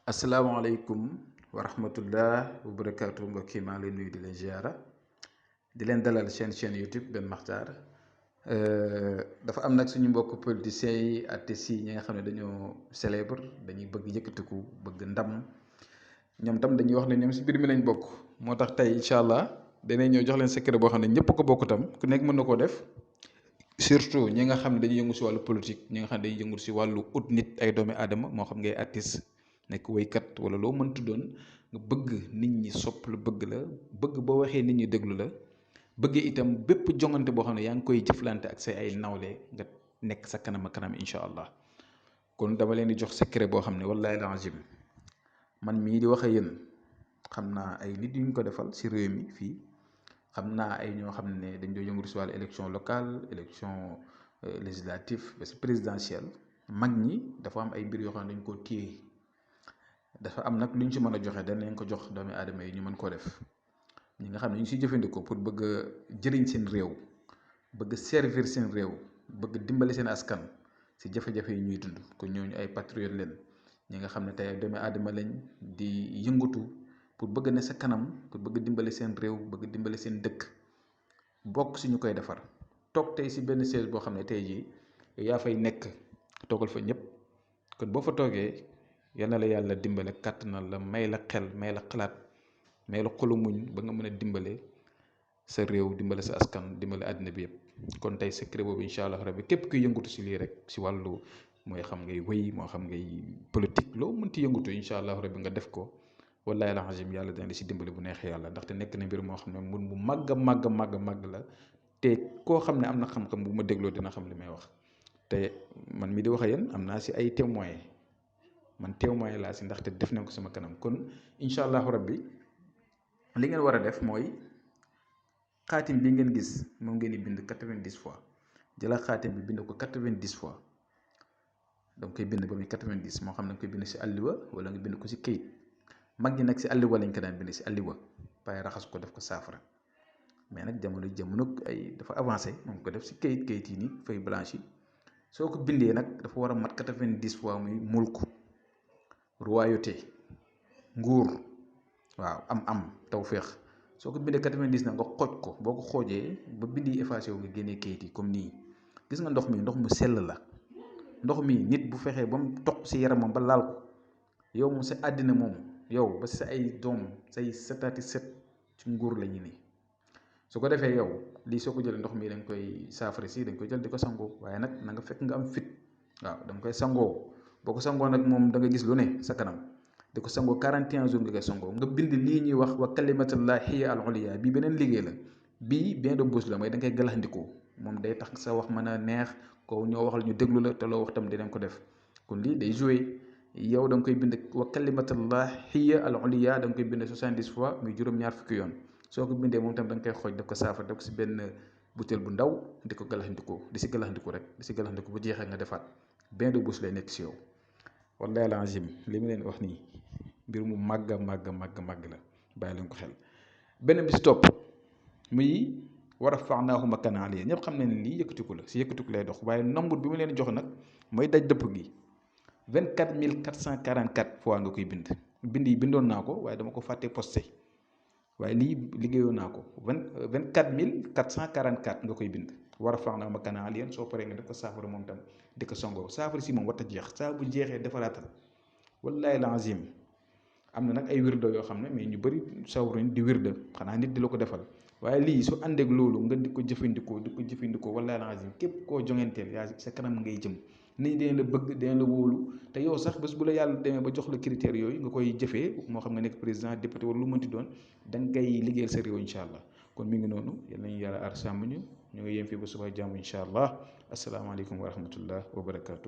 asalaamaaleykum wa rahmatullah wa barakaatu mbokk yi maa ngi leen nuyu di leen ziara di leen dalal chaîne YouTube Ben Makhtar dafa am nag suñu mbokk politiciens yi artistes yi ñi nga xam ne dañoo célèbre dañuy bëgg yëkkatiku bëgg ndam ñoom tam dañuy wax ne ñoom si mbir mi lañ bokk moo tax tey incha allah danañ ñëw jox leen secret boo xam ne ñëpp ko bokk tam ku nekk mën na koo def surtout ñi nga xam ne dañuy yëngu si wàllu politique ñi nga xam ne dañuy yëngu si wàllu ut nit ay doomi aadama moo xam ngay artiste nekk waykat wala loo mënti doon nga bëgg nit ñi sopp la bëgg la bëgg boo waxee nit ñi déglu la bëgg itam bépp jongante boo xam ne yaa ngi koy jëflante ak say ay nawle nga nekk sa kanam a kanam incha allah kon dama leen di jox secret boo xam ne wallahi alazim man mii di wax ak yéen xam naa ay nit yu ñu ko defal si réew mi fii xam naa ay ñoo xam ne dañ doon yëngu si wàllu élection locale élection législative ba si présidentielle mag ñi dafa am ay mbir yoo xam ne dañ koo téye dafa am nag lu ñu ci mën a joxe danañ ko jox doomi aadama yi ñu mën koo def ñi nga xam ne ñu ngi siy jëfandikoo pour bëgg a jëriñ seen réew bëgg servir seen réew bëgg dimbali seen askan si jafe-jafe yi ñuy dund kon ñooñu ay patriote leen ñi nga xam ne tey doomi aadama lañ di yëngatu pour bëgg ne sa kanam pour bëgg dimbali seen réew bëgg dimbali seen dëkk bokk si ñu koy defar toog tey si benn siège boo xam ne tey jii yaa fay nekk toogal fa ñëpp kon boo fa toogee yal na la yàlla dimbale kàttanal la may la xel may la xalaat may la xolu muñ ba nga mën a dimbale sa réew dimbale sa askan dimbale àddina bi yëpp kon tey secret boobu incha allah rabbi képp kuy yëngatu si lii rek si wàllu mooy xam ngay wéy moo xam ngay politique loo mënti yëngatu incha allah rabbi nga def ko wallahi alazim yàlla dana la si dimbale bu neexee yàlla ndaxte nekk na mbir moo xam ne mun bu màgg la te koo xam ne am na xam-xam bu ma dégloo dina xam li may wax te man mi di wax ak yéen am naa si ay témoins man témoin laa si ndaxte def nañ ko sama kanam kon incha allahu rabbi li ngeen war a def mooy xaatim bi ngeen gis moom ngeen di bind 90 fois jëlaat xaatim bi bind ko 90 fois donc koy bind ba muy 90 moo xam ne nga koy bind si àlliwa wala nga bind ko si këyit mag ñi nag si àlliwa lañ ko daan bind si àlliwa pare raxas ko def ko saafara mais nag jamono ay dafa avancé moom ko def si këyit yi nii feuille blanche yi soo ko bindee nag dafa war a mat 90 fois muy mulku royauté nguur waaw am tawféex soo ko bindee 90 nag nga xooj ko boo ko xoojee ba bindi effacé wu nga génnee kayit yi comme nii gis nga ndox mu sell la ndox mi nit bu fexee ba mu toq si yaramam ba laal ko yow mu sa àddina moom yow ba sa ay doom say setaati set ci nguur la ñu nii su ko defee yow lii soo ko jëlee ndox mi dañ koy saafara si dañ koy jël di ko sangoo waaye nag na nga fekk nga am fit waaw danga koy sangoo boo ko sangoo nag moom da nga gis lu ne sa kanam di ko sangoo 41 jours nga koy sangoo nga bind lii ñuy wax wa kalimatullahi hiya al ulya bii beneen liggéey la bii bien de bouche la mooy da nga koy galaxndikoo moom day tax sa wax mën a neex ko ñoo waxal ñu déglu la te loo wax tam dinañ ko def kon lii day joué yow da nga koy bind wa kalimatullahi hiya al ulya da nga koy bind 70 fois muy juróom-ñaar fukki yoon soo ko bindee moom tam da nga koy xooj def ko saafara def ko si benn butéel bu ndaw di ko galaxndikoo di si galaxndikoo rek di si galaxndikoo bu jeexee nga defaat bien de bouche lay nekk si yow wallahi alazim li ma leen wax nii mbir mu màgg la bàyyi leen ko xel benn bi si topp muy war a faanaahu makaanan aliyya ñëpp xam ne ne lii yëkkatiku la si yëkkatiku lay dox waaye nombre bi ma leen jox nag mooy daj dëpp gi 24444 fois nga koy bind yi bindoon naa ko waaye dama ko fàttee posté waaye lii liggéeyoon naa ko 24444 nga koy bind war a faanaahu makaanan aliyya soo paree nga def ko saafara moom tam di ko sangoo saafara si moom warta jeex saa bu jeexee defaraatal wallahi alazim am na nag ay wirdo yoo xam ne mais ñu bëri sawaruñ di wirdo xanaa nit di la ko defal waaye lii su àndeek loolu nga di ko jëfandikoo wallahi alazim képp koo jongenteel yaa sa kanam ngay jëm nit ñi dinañ la bëgg dinañ la wóolu te yow sax bés bu la yàlla demee ba jox la critères yooyu nga koy jëfee moo xam nga nekk président député wala lu mënti doon da nga koy liggéeyal sa réew incha allah kon mi ngi noonu yal nañu yàlla aar sàmm ñu ngi yem fii ba suba jàmm incha allah asalaamaaleykum wa rahmatullah wa barakaatu.